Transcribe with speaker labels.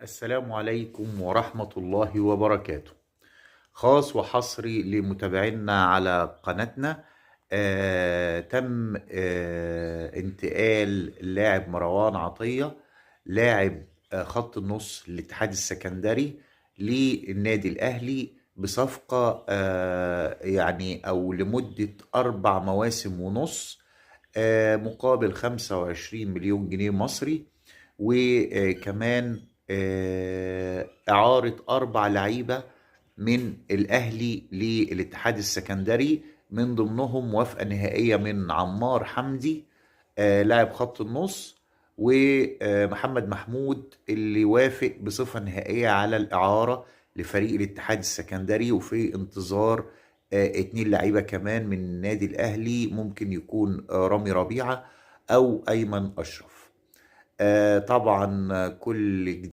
Speaker 1: السلام عليكم ورحمة الله وبركاته. خاص وحصري لمتابعينا على قناتنا. تم انتقال اللاعب مروان عطية لاعب خط النص للاتحاد السكندري للنادي الأهلي بصفقة يعني أو لمدة 4 مواسم ونص، مقابل 25 مليون جنيه مصري، وكمان إعارة 4 لعيبة من الأهلي للاتحاد السكندري، من ضمنهم موافقة نهائية من عمار حمدي، لاعب خط النص، ومحمد محمود اللي وافق بصفة نهائية على الإعارة لفريق الاتحاد السكندري، وفي انتظار 2 لعيبة كمان من النادي الأهلي، ممكن يكون رامي ربيعة أو أيمن أشرف. طبعا كل